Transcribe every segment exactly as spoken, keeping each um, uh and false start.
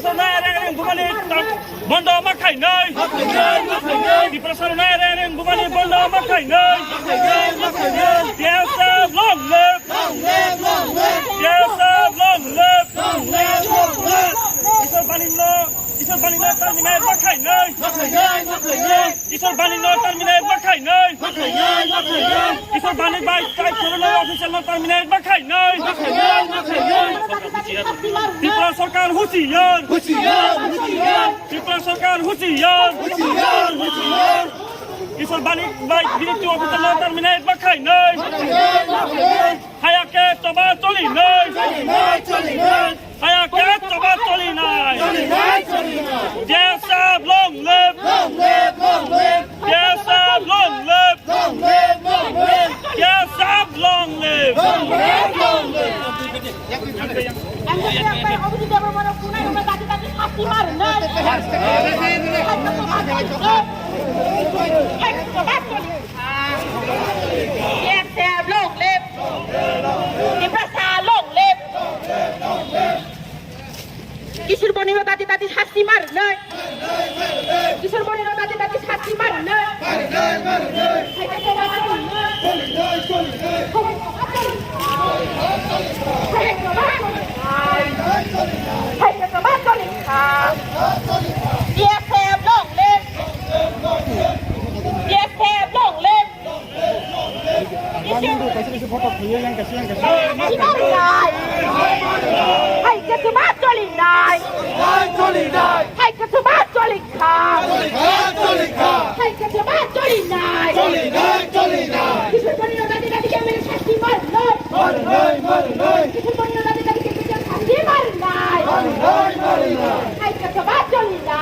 Tiprasa reng reng bumani bondo ma khainai. Tiprasa reng reng bumani bondo ma khainai. T S F long live. T S F long live. Isor Baning no, Isor Baning no terminate ma khainai. Isor Baning no terminate ma khainai. Isor Baning bai kai corona official no terminate ma khainai. Tripura Sarkar husiar. Tripura Sarkar husiar. Isor Baning bai bini official no terminate ma khainai. Haya ke choba choli nai. Haya ke choba choli nai. T S F long live. T S F long live. T S F long live. T S F long live. Tiprasa long live. Kishore Bani no dati dati sasti mar nai. Kishore Bani no dati dati sasti mar nai. T S F long live. T S F long live. Hai ke choba choli nai. Hai ke choba choli kha. Hai ke choba choli nai. Kishore Bani no dati dati ke mere sasti mar nai. Kishore Bani no dati dati ke mere sasti mar nai. Hai ke choba choli nai. Hai ke choba choli kha.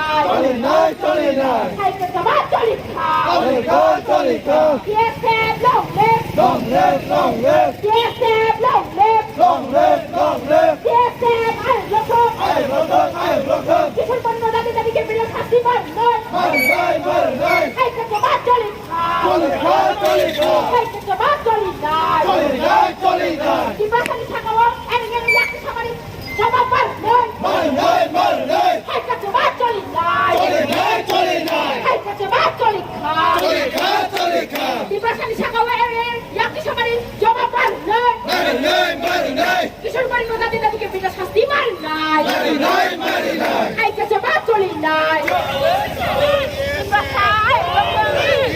T S F long live. Long live, long live. T S F long live. Long live, long live. T S F ai rotok. Ai rotok, ai rotok. Kishore Bani no dati dati ke mere sasti mar nai. Mar nai, mar nai. Hai ke choba choli kha. Choli kha, choli kha. Hai ke choba choli nai. Choli nai, choli nai. Tiprasa ni saka o, ani ani yak samani choba mar nai. Mar nai, mar nai. Hai ke choba choli nai. Choli nai, choli nai. Hai ke choba choli kha. Choli kha, choli kha. Tiprasa ni saka o, ani ani yak samani choba mar nai. Mar nai, mar nai. Kishore Bani no dati dati ke mere sasti mar nai. Mari nai, mari nai. Hai ke choba choli nai.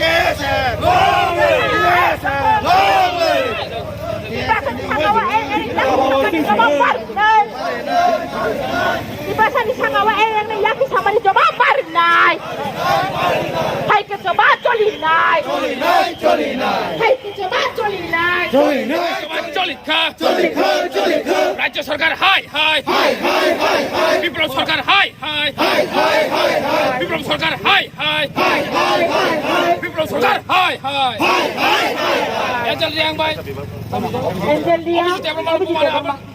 Yes, sir. Long live. Yes, sir. Long live. Tiprasa ni saka o, ani ani yak samani choba mar nai. Tiprasa ni saka o, ani ani yak samani choba mar nai. Hai ke choba choli nai. Choli nai, choli nai. Hai ke choba choli nai. Choli nai. Choba choli kha. Choli kha, choli kha. Rajya sarkar hai hai. Hai hai, hai hai. Biplab sarkar hai hai. Hai hai, hai hai. Biplab sarkar hai hai. Hai hai, hai hai. Biplab sarkar hai hai. Hai hai, hai hai. Angel Reang bai. Angel Reang.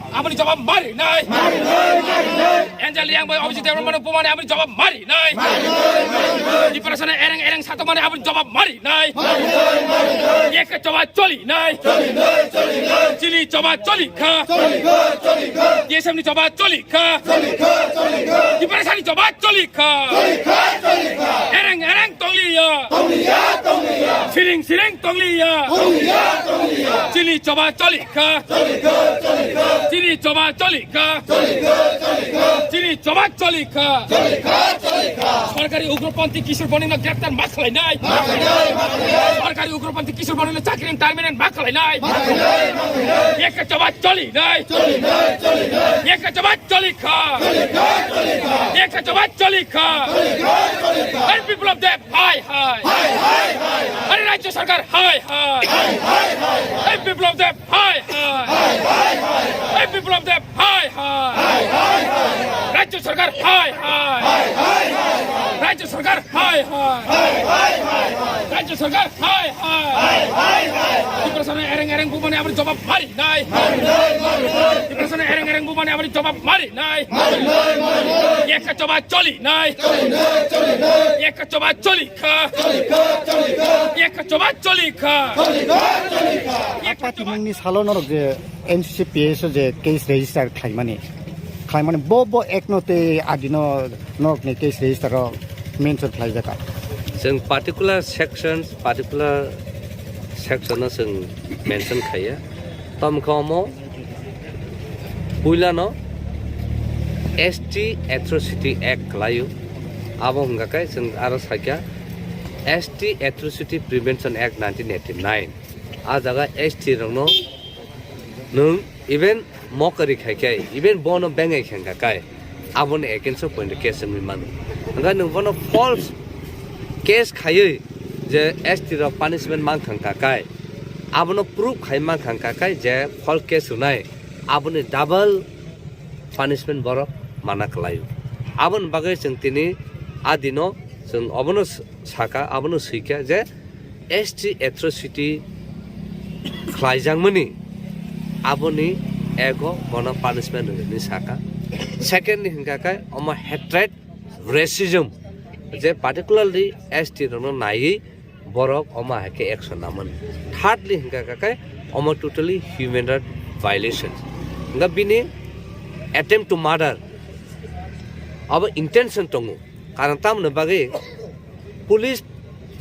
Aboni jawab mari nai. Mari nai, mari nai. Angel Reang bai Abhijit Debbarma no bumani aboni jawab mari nai. Mari nai, mari nai. Tiprasa no ereng ereng sato mani aboni jawab mari nai. Mari nai, mari nai. Yak choba choli nai. Choli nai, choli nai. Chini choba choli kha. Choli kha, choli kha. T S F ni choba choli kha. Choli kha, choli kha. Tiprasa ni choba choli kha. Choli kha, choli kha. Ereng ereng tongli ya. Tongli ya, tongli ya. Siring siring tongli ya. Tongli ya, tongli ya. Chini choba choli kha. Choli kha, choli kha. Chini choba choli kha. Choli kha, choli kha. Chini choba choli kha. Choli kha, choli kha. Sarkari ugropanthi Kishore Bani no greptar ma khlai nai. Ma khlai nai, ma khlai nai. Sarkari ugropanthi Kishore Bani no chakri terminate ma khlai nai. Ma khlai nai, ma khlai nai. Yak choba choli nai. Choli nai, choli nai. Yak choba choli kha. Choli kha, choli kha. Yak choba choli kha. Choli kha, choli kha. Hey, Biplab Deb, hai hai. Hai hai, hai hai. Hey, Rajya sarkar, hai hai. Hai hai, hai hai. Hey, Biplab Deb, hai hai. Hai hai, hai hai. Hey, Biplab Deb, hai hai. Hai hai, hai hai. Rajya sarkar, hai hai. Hai hai, hai hai. Rajya sarkar, hai hai. Hai hai, hai hai. Rajya sarkar, hai hai. Hai hai, hai hai. Tiprasa no ereng ereng bumani aboni jawab mari nai. Mari nai, mari nai. Tiprasa no ereng ereng bumani aboni jawab mari nai. Mari nai, mari nai. Yak choba choli nai. Choli nai, choli nai. Yak choba choli kha. Choli kha, choli kha. Yak choba choli kha. Choli kha, choli kha. Yak choba. Tini ni salo norok je M C C P S o je case register khlaimani. khlaimani bo bo ekno tei adino nokni case register o mention khlaijak. Chwng particular sections, particular section no chwng mention khaiya. Tamo khe omo puilano S T Atrocity Act khlaio. Abo hwnkha khe chwng aro sakya S T Atrocity Prevention Act nineteen eighty-nine. A jaga S T rokno nwng even mokari khai khe, even bono bengai khe hwnkha khe, aboni against o point case wngwi mano. Hwnkhe nwng bono false case khaiwi je S T rok punishment man kha hwnkha khe, abono proof khai man kha hwnkha khe je false case rwnai, aboni double punishment borok mana kwlaio. Aboni bagwi chwng tini a dino chwng obono s-, saka, abono swikha je S T atrocity khlaijakmani aboni ego bono punishment rwgwini saka. Second ni hwnkha khe omo hatred, racism, je particularly S T rokno naiwi borok omo hai khe action namani. Thirdly hwnkha khe omo totally human right violation. Hwnkha bini attempt to murder abo intention tongo. Karon tamoni bagwi police,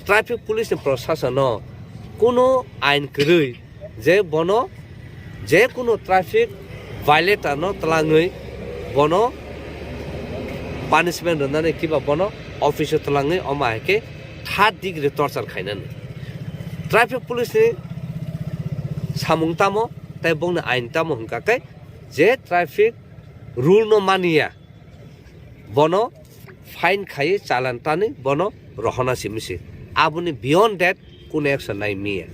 traffic police ni prosasono kuno ain kwrwi je bono je kuno traffic violator no twlangwi bono punishment rwnani kiba bono office o twlangwi omo hai khe third degree torture khainani. Traffic police ni samung tamo tei bongni ain tamo hwnkha khe je traffic rule no maniya bono fine khai challan tani bono rohona simi se. Aboni beyond that kuno action nai miya.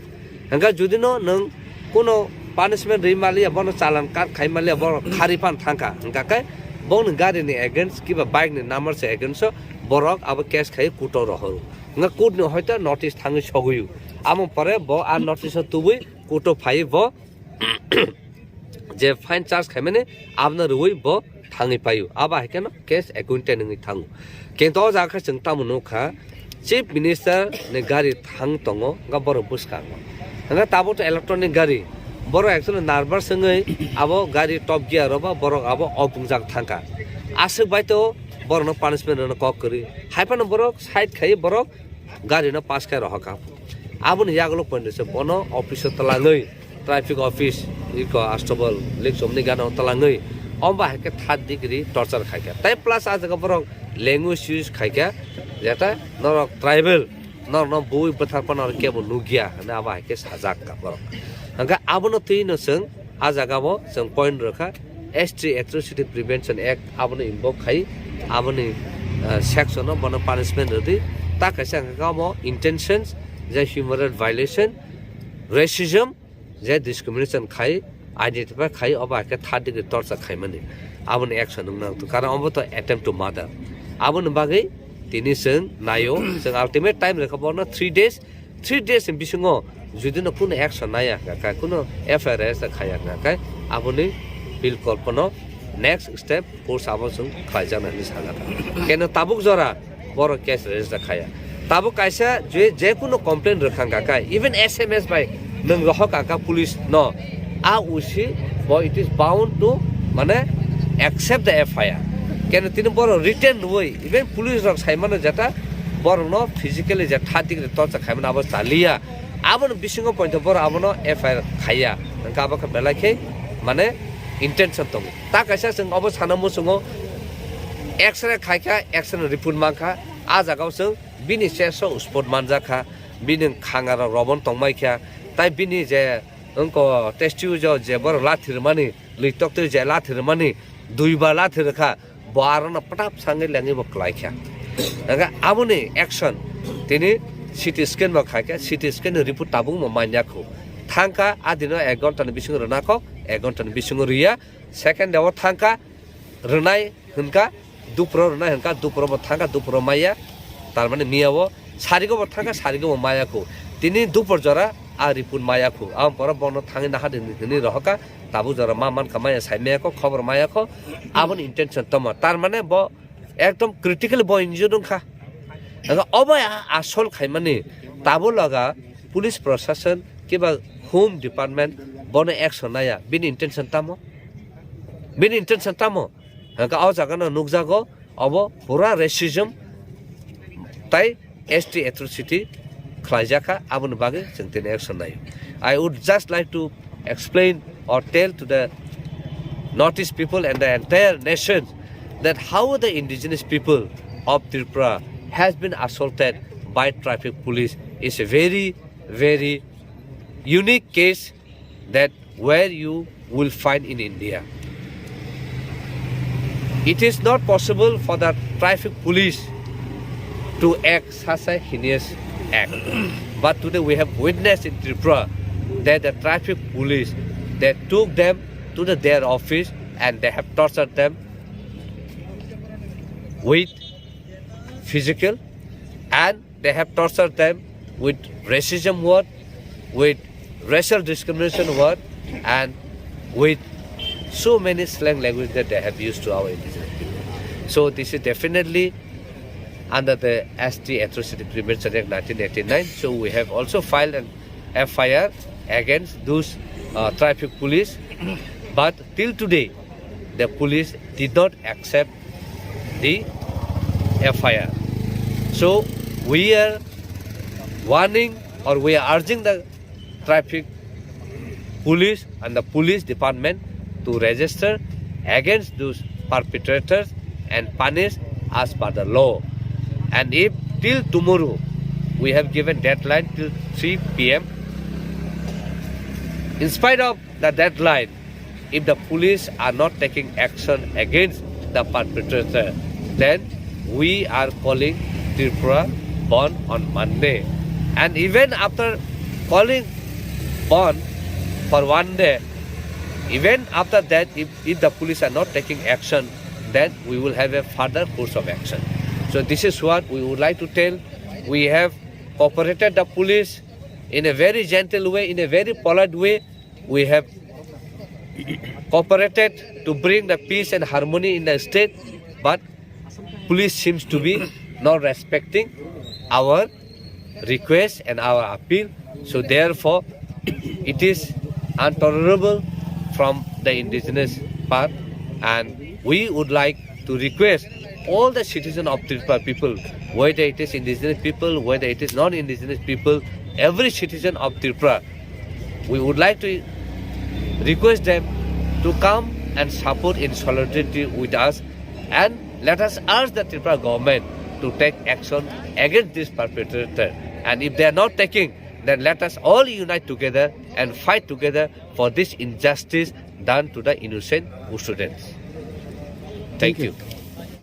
Hwnkha judi no nwng kuno punishment ri maliya, bono challan kat khai maliya, bono khari phan thangkha, hwnkha khe bongni gari ni against kiba bike ni number se against o borok abo case khai court o rohoro. Hwnkha court ni hoito notice thangwi sogwi o. Amo pore bo a notice o tubui court o phai bo je fine charge khaimani abono rwui bo thangwi paio. Abo hai kheno case acquitted wngwi thango. Kintu o jaga khe chwng tamo nukha, Chief Minister ni gari thang tongo, hwnkha borok bwskango. Hwnkha tabuk to electronic gari. Borok actually nervous wngwi abo gari top gear o ba borok abo opungjak thangkha. Aswk bai to borokno punishment rwna kok kwrwi. Hai phano borok side khai borok gari no pass khai rohorkha. Aboni yagulo pointe se bono office o twlangwi, traffic office iko Astobal Likchomni gana o twlangwi, omo hai khe third degree torture khai kha. Tai plus a jaga borok language use khai kha, jeta norok tribal, norokno bui bwthar phano kebo nukya hwnwi abo hai khe sajak kha borok. Hwnkhe abono twi no chwng a jaga o chwng point rwkha, S T Atrocity Prevention Act abono invoke khai, aboni, ah, section o bono punishment rwdi. Ta kaisa hwnkha khe omo intentions, je human right violation, racism, je discrimination khai, identify khai, obo hai khe third degree torture khaimani. Aboni action wngna nangthu, karon obo to attempt to murder. Aboni bagwi tini chwng naio, chwng ultimate time rwkha bono three days, three days ni bisingo jodi no kuno action naya hwnkha khe, kuno F I R register khaya hwnkha khe, aboni bilkol pono next step force abo chwng khlaijaknai hinwi sana kha. Keno tabuk jora borok case register khaya. Tabuk kaisa je, je kuno complaint rwkha hwnkha khe, even S M S bai nwng rohor kha police no, a usi bo it is bound to, mane, accept the F I R. Keno tini borok written rwui, even police rok sai mano jeta borok no physically je third degree torture khaimani abo chaliya. Aboni bisingo poito borok abono F I R khaiya. Hwnkhe abo khe belai khe, mane, intention tongo. Ta kaisa chwng obo sana muchungo, X-ray khai kha, X-ray report man kha, a jaga o chwng bini chest o spot manjak kha, bini khanga rok robon tongmai kha, tai bini je wngko test tube o je borok lathi rwmani, lwi tok twi je lathi rwmani, duiba lathi rwkha, bo arono pwtap sangwi lengwi bo kwlai kha. Hwnkhe aboni action tini C T scan bo khai kha, C T scan ni report tabuk bo manya khu. Thangkha, a dino ek ghonta ni bisingo rwna kok, ek ghonta ni bisingo rwya, second day o thangkha, rwnai hwnkha, dupro rwnai hwnkha, dupro bo thangkha, dupro maya, tar mane miya o sarigo bo thangkha, sarigo bo maya khu. Tini dupor jora a report maya khu. Aboni pore bono thangwi naha di hwnwi rohorkha, tabuk jora ma mankha maya sai maya kho, khobor maya kho, aboni intention tamo. Tar mane bo ekdom critically bo injured wngkha. Hwnkhe obo a-, asol khaimani tabuk laga police proshashan kiba home department bono action naya, bini intention tamo? Bini intention tamo? Hwnkhe o jaga no nukjago, obo pura racism tai S T atrocity khlaijak kha, aboni bagwi chwng tini action naio. I would just like to explain or tell to the Northeast people and the entire nation that how the indigenous people of Tripura has been assaulted by traffic police is a very, very unique case that where you will find in India. It is not possible for the traffic police to act such a heinous act. But today we have witnessed in Tripura that the traffic police, they took them to the, their office and they have tortured them with physical and they have tortured them with racism word, with racial discrimination word, and with so many slang language that they have used to our indigenous people. So this is definitely under the S T Atrocity Prevention Act nineteen eighty-nine. So we have also filed an F I R against those uh, traffic police, but till today the police did not accept the F I R. So we are warning or we are urging the traffic police and the police department to register against those perpetrators and punish as per the law. And if till tomorrow, we have given deadline till three P M, in spite of the deadline, if the police are not taking action against the perpetrator, then we are calling Tripura Bandh on Monday. And even after calling bandh for one day, even after that, if, if the police are not taking action, then we will have a further course of action. So this is what we would like to tell. We have cooperated the police in a very gentle way, in a very polite way. We have cooperated to bring the peace and harmony in the state, but police seems to be not respecting our request and our appeal. So therefore, it is intolerable from the indigenous part, and we would like to request all the citizens of Tripura people, whether it is indigenous people, whether it is non-indigenous people, every citizen of Tripura, we would like to request them to come and support in solidarity with us, and let us urge the Tripura government to take action against this perpetrator. And if they are not taking, then let us all unite together and fight together for this injustice done to the innocent students. Thank you.